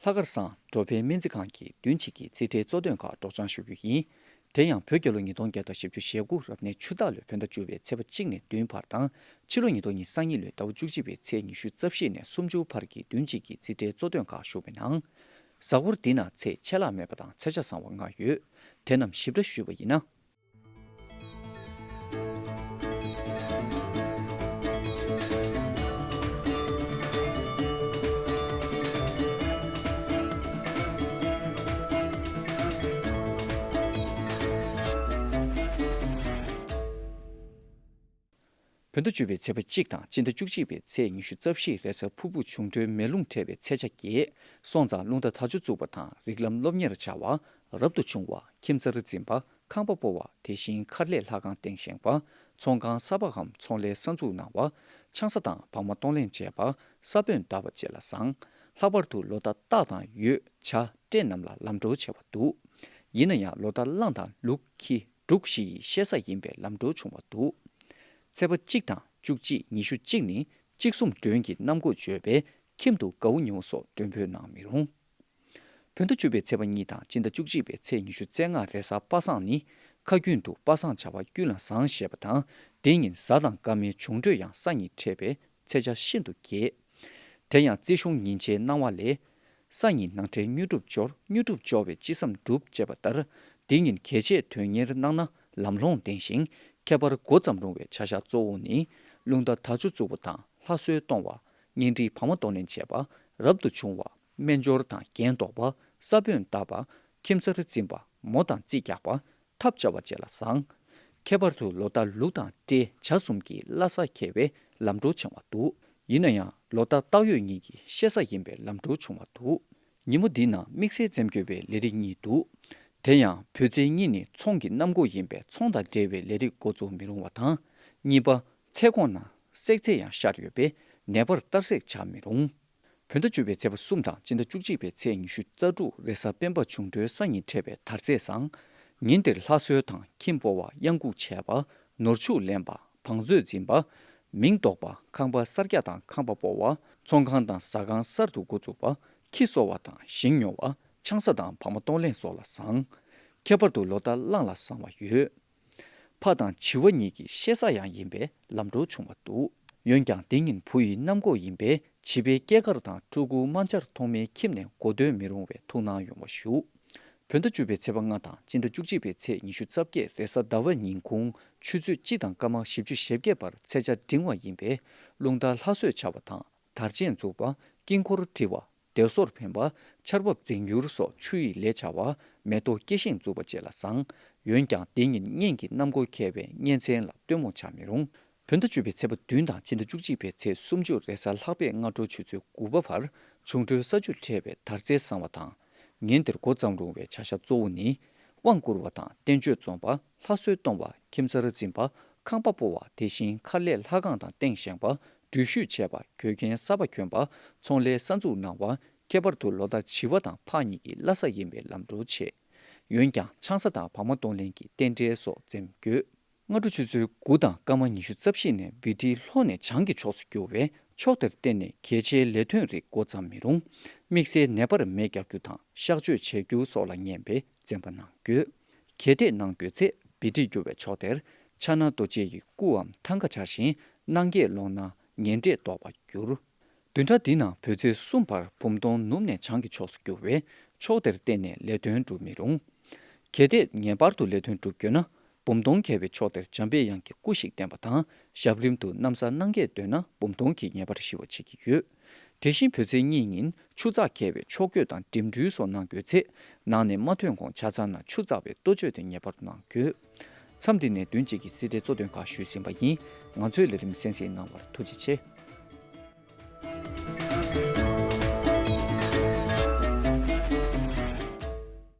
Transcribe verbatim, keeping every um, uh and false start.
ལྷག་དཀར་སང་འགྲོ་ཕན་སྨན་རྩིས་ཁང་གི་བདུན་གཅིག་གི་རྩིས་ཁྲའི་གཙོ་དོན་ཁག་སྒྲོག་སྦྱང་ཞུ་རྒྱུ་ཡིན། དེ་ཡང་བོད་རྒྱལ་ལོ་ཉིས་སྟོང་བརྒྱ་དང་བཞི་བཅུ་ཞེ་དགུ་རབ་གནས་ཆུ་སྟག་ལོའི་བོད་ཟླ་བཅུ་པའི་ཚེས་པ་གཅིག་ནས་བདུན་བར་དང་། ཕྱི་ལོ་ཉིས་སྟོང་ཉི་ཤུ་རྩ་གཉིས་ལོའི་ཟླ་བ་བཅུ་གཅིག་པའི་ཚེས་ཉི་ཤུ་རྩ་བཞི་ནས་སུམ་ཅུ་བར་གྱི་བདུན་གཅིག་གི་རྩིས་ཁྲའི་གཙོ་དོན་ཁག་ཞུགས་པའི་ནང་། གཟའ་འཁོར་འདི་ན་ཚེས་ཆད་ལྷག་མེད་པ་དང་ཚེས་ཆ་བཟང་བ་ལྔ་ཡོད། དེ་རྣམས་ཞིབ་ཕྲ་ཞུས་པ་ཡིན་ན། བོད་ཟླ་བཅུ་པའི་ཚེས་པ་གཅིག་དང་སྤྱི་ཟླ་བཅུ་གཅིག་པའི་ཚེས་ཉི་ཤུ་རྩ་བཞི་རེས་གཟའ་ཕུར་བུ་འབྱུང་འཕྲོད་མེ་རླུང་འཕྲད་པའི་ཚེས་ཆ་བརྒྱད། སོང་ཙང་རླུང་རྟ་དར་ལྕོག་བཙུགས་པ་དང་རིགས་ལམ་སློབ་གཉེར་བྱ་བ། རབ་ཏུ་བྱུང་བ། ཁྱིམ་ཚར་འཛིན་པ། ཁང་པ་སྤོ་བ། དེ་བཞིན་མཁར་ལས་ལྷ་ཁང་སྟེང་བཞེངས་པ། ཚོང་ཁང་གསར་པའམ་ཚོང་ལས་གསར་འཛུགས་གནང་བ། ཆང་ས་དང་བག་མ་གཏོང་ལེན་བྱས་པ། ས་བོན་བཏབ་པ་བཅས་ལ་བཟང་། ལྷག་པར་དུ་ལོ་རྟགས་སྟག་དང་ཡོས། བྱ། སྤྲེལ་རྣམས་ལ་ལམ་འགྲོ་ཆེ་བ་འདུག་ཡིན་ན་ཡང་ལོ་རྟགས་གླང་དང་ལུག་ཁྱི། འབྲུག་བཞི་ཡི་ཤེ་ས་ཡིན་པས་ལམ་འགྲོ་བྱུང་བ་འདུག་ཚེས་པ་གཅིག་དང་བཅུ་གཅིག་ཉི་ཤུ་གཅིག་ནི་གཅིག་གསུམ་མགྲོན་གྱི་གནམ་སྒོ་བརྗོད་པས་ཁྱིམ་དུ་དགའ་བོ་ཉེ་བོ་སོགས་མགྲོན་འབོད་གནང་མི་རུང་། བོད་ཟླ་བཅུ་པའི་ཚེས་པ་གཉིས་དང་སྤྱི་ཟླ་བཅུ་གཅིག་པའི་ཚེས་ཉི་ཤུ་རྩ་ལྔ་རེས་གཟའ་པ་སངས་ནི། ཁ་རྒྱུན་དུ་པ་སངས་བྱ་བ་ཀུན་ལ་བཟང་ཞེས་པ་དང་། དེ་ཉིན་གཟའ་དང་སྐར་མའི་འབྱུང་འཕྲོད་ཡང་ས་གཉིས་འཕྲད་པས་ཚེས་ཆ་ཤིན་ཏུ་རྒྱས། དེ་ཡང་རྩིས་གཞུང་ཉིན་བྱེད་སྣང་བ་ལས། ས་ཉིན་ནང་ཁྲལ་དངོས་གྲུབ་འབྱོར། དངོས་གྲུབ་འབྱོར་བས་ཅི་བསམ་འགྲུབ་ཅེས་པ་ལྟར། འདི་ཉིན་གལ་ཆེ་དོན་གཉེར་གནང་ན་ལམ་ལྷོང་ལྡན་ཞིང་། ཁྱད་པར་མགོ་ཙམ་རུང་བའི་བྱ་བཞག་གཙོ་བོ་ནི། རླུང་རྟ་དར་ལྕོག་བཙུགས་པ་དང་ལྷ་གསོལ་གཏོང་བ། གཉེན་སྒྲིག་བག་མ་གཏོང་ལེན་བྱེད་པ། རབ་ཏུ་བྱུང་བ། སྨན་སྦྱོར་དང་རྒྱན་འདོགས་པ། ས་བོན་བཏབ་པ། ཁྱིམ་ཚར་འཛིན་པ། མོ་དང་རྩིས་རྒྱག་པ། ཐབས་བྱ་བ་བཅས་ལ་བཟང་། ཁྱད་པར་དུ་ལོ་རྟགས་ལུག་དང་སྤྲེལ་བྱ་གསུམ་གྱི་བླ་གཟའ་འཁེལ་བས་ལམ་འགྲོ་ཆུང་བ་འདུག་ཡིན་ན་ཡང་ལོ་རྟགས་སྟག་ཡོས་གཉིས་ཀྱི་ཤེ་ས་ཡིན་པས་ལམ་འགྲོ་ཆུང་བ་འདུག་ཉིན་མོ་འདི་ན་དམིགས་བསལ་འཛེམ་དགོས་པའི་ལས་རིགས་གཉིས་འདུག་དེ་ཡང་བོད་ཚེས་གཉིས་ནི་ཚོང་གི་གནམ་སྒོ་ཡིན་པས་ཚོང་དང་འབྲེལ་བའི་ལས་རིགས་འགོ་བཙུགས་མི་རུང་བ་དང་། གཉིས་པ། ཚེས་གོང་ན་བསྲེག་ཚེས་ཡང་ཤར་ཡོད་པས་ནད་པར་གཏར་བསྲེག་བྱ་མི་རུང་། བོད་ཟླ་བཅུ་པའི་ཚེས་པ་གསུམ་དང་སྤྱི་ཟླ་བཅུ་གཅིག་པའི་ཚེས་ཉི་ཤུ་རྩ་དྲུག་རེས་གཟའ་སྤེན་པ་འབྱུང་འཕྲོད་ས་གཉིས་འཕྲད་པའི་དར་ཚེས་བཟང་། ཉིན་འདིར་ལྷ་གསོལ་དང་ཁྱིམ་སྤོ་བ། གཡང་འགུགས་བྱས་པ། ནོར་ཕྱུགས་ལེན་པ། བང་མཛོད་འཛིན་པ། མིང་འདོགས་པ། ཁང་པ་གསར་རྒྱག་དང་ཁང་པ་སྤོ་བ། ཚོང་ཁང་དང་ཟ་ཁང་གསར་དུ་འགོ་འཛུགས་པ། ཁྱི་གསོ་བ་དང་ཞིང་ཉོ་བ། ཆང་ས་དང་བག་མ་གཏོང་ལེན་སོགས་ལ་བཟང་། ཁྱད་པར་དུ་ལོ་རྟགས་གླང་ལ་བཟང་བ་ཡོད། ཕ་དང་བྱི་བ་གཉིས་ཀྱི་ཤེ་ས་ཡང་ཡིན་པས་ལམ་འགྲོ་ཆུང་བ་འདུག་འོན་ཀྱང་འདི་ཉིན་བུ་ཡི་གནམ་སྒོ་ཡིན་པས་བྱིས་པའི་སྐྱེས་སྐར་དང་ཕྲུ་གུ་དམར་འབྱར་ཐོག་མའི་ཁྱིམ་ནས་གོ་སྟོན་མི་རུང་བས་ཐུགས་སྣང་ཡོང་བ་ཞུ། བོད་ཟླ་བཅུ་པའི་ཚེས་པ་ལྔ་དང་སྤྱི་ཟླ་བཅུ་གཅིག་པའི་ཚེས་ཉི་ཤུ་རྩ་བརྒྱད་རེས་གཟའ་ཟླ་བའི་ཉིན་གུང་ཆུ་ཚོད་གཅིག་དང་སྐར་མ་བཞི་བཅུ་ཞེ་བརྒྱད་བར་ཚེས་ཆ་འབྲིང་བ་ཡིན་པས་རླུང་རྟ་ལྷ་གསོལ་བྱ་བ་དང་། དར་ཆེན་འཛུགས་པ། དཀྱིལ་འཁོར་བྲི་བ། སྡེ་སྲོལ་འཕེན་པ། ཆར་འབབ་རྫིང་ཡུར་སོགས་ཆུ་ཡི་ལས་བྱ་བ། མེ་ཏོག་སྐྱེ་ཤིང་འཛུགས་པ་བཅས་ལ་བཟང་། འོན་ཀྱང་འདི་ཉིན་གཉེན་གྱི་གནམ་སྒོ་འཁེལ་བས་གཉེན་ཚན་ལ་སྟོན་མོ་བྱ་མི་རུང་། བོད་ཟླ་བཅུ་པའི་ཚེས་པ་བདུན་དང་སྤྱི་ཟླ་བཅུ་གཅིག་པའི་ཚེས་སུམ་ཅུ་རེས་གཟའ་ལྷག་པའི་སྔ་དྲོ་ཆུ་ཚོད་དགུ་པ་བར་འབྱུང་འཕྲོད་ས་བཅུ་འཕྲད་པའི་དར་ཚེས་བཟང་བ་དང་། ཉིན་འདིར་མགོ་བརྩམས་རུང་བའི་བྱ་བཞག་གཙོ་བོ་ནི། དབང་བསྐུར་བ་དང་བསྟན་བཅོས་རྩོམ་པ། ལྷ་གསོལ་གཏོང་བ། ཁྱིམ་ཚར་འཛིན་པ། ཁང་པ་སྤོ་བ། དེ་བཞིན་མཁར་ལས་ལྷ་ཁང་དང་སྟེང་བཞེངས་པ། འགྲུལ་བཞུད་བྱས་པ། གོས་རྒྱན་གསར་པ་གྱོན་པ། ཚོང་ལས་གསར་འཛུགས་གནང་བ། ཁྱད་པར་དུ་ལོ་རྟགས་བྱི་བ་དང་ཕག་གཉིས་ཀྱི་བླ་གཟའ་ཡིན་པས་ལམ་འགྲོ་ཆེ། འོན་ཀྱང་ཆང་ས་དང་བག་མ་གཏོང་ལེན་གྱི་རྟེན་འབྲེལ་སོགས་འཛེམ་དགོས། སྔ་དྲོ་ཆུ་ཚོད་དགུ་དང་སྐར་མ་ཉི་ཤུ་རྩ་བཞི་ནས་བི་ཏི་ལྷོ་ནས་བྱང་གི་ཕྱོགས་སུ་རྒྱུ་བས་ཕྱོགས་དེར་བརྟེན་ནས་གལ་ཆེའི་ལས་དོན་རིགས་འགོ་བརྩམས་མི་རུང་། དམིགས་བསལ་ནད་པར་མེ་རྒྱག་རྒྱུ་དང་གཤག་བཅོས་བྱེད་རྒྱུ་སོགས་ལ་ངན་པས་འཛེམ་པ་གནང་དགོས། གལ་ཏེ་གནང་དགོས་ཚེ་བི་ཏི་རྒྱུ་བའི་ཕྱོགས་དེར་ཕྱག་ན་རྡོ་རྗེ་ཡི་སྐུའམ་ཐང་ཀ་འཕྱར་ཞིང་གནང་སྐྱེས་སློང་ན་ངན་འབྲས་ལྡོག་པར་འགྱུར། བདུན་ཕྲག་འདི་ནང་བོད་ཚེས་གསུམ་བར་བུམ་སྟོང་ནུབ་ནས་བྱང་གི་ཕྱོགས་སུ་རྒྱུ་བས་ཕྱོགས་དེར་བརྟེན་ནས་ལས་དོན་སྒྲུབ་མི་རུང་། གལ་ཏེ་ངེས་པར་དུ་ལས་དོན་སྒྲུབ་དགོས་ན། བུམ་སྟོང་འཁེལ་བའི་ཕྱོགས་དེར་འཇམ་པའི་དབྱངས་ཀྱི་སྐུ་ཞིག་བསྟན་པ་དང་ཞབས་རིམ་དུ་ན་བཟའ་གནང་སྐྱེས་འདོད་ན་བུམ་སྟོང་གིས་ངེས་པར་ཞི་བ་བྱེད་ཀྱི་ཡོད། དེ་བཞིན་བོད་ཚེས་གཉིས་ཉིན་ཆུ་ཚགས་འཁེལ་བའི་ཕྱོགས་བསྐྱོད་དང་འགྲིམ་འགྲུལ་སོགས་གནང་དགོས་ཚེ། ནང་ནས་མ་ཐོན་གོང་ཆ་ཚང་ན་ཆུ་ཚགས་པའི་ལྟོ་སྤྱོད་དེ་ངེས་པར་དུ་གནང་དགོས། མཚམས་འདི་ནས་བདུན་གཅིག་གི་རྩིས་ཁྲའི་གཙོ་དོན་ཁག་ཞུས་ཟིན་པ་ཡིན། ང་ཚོའི་ལས་རིམ་གསན་གཟིགས་གནང་བར་ཐུགས་རྗེ་ཆེ།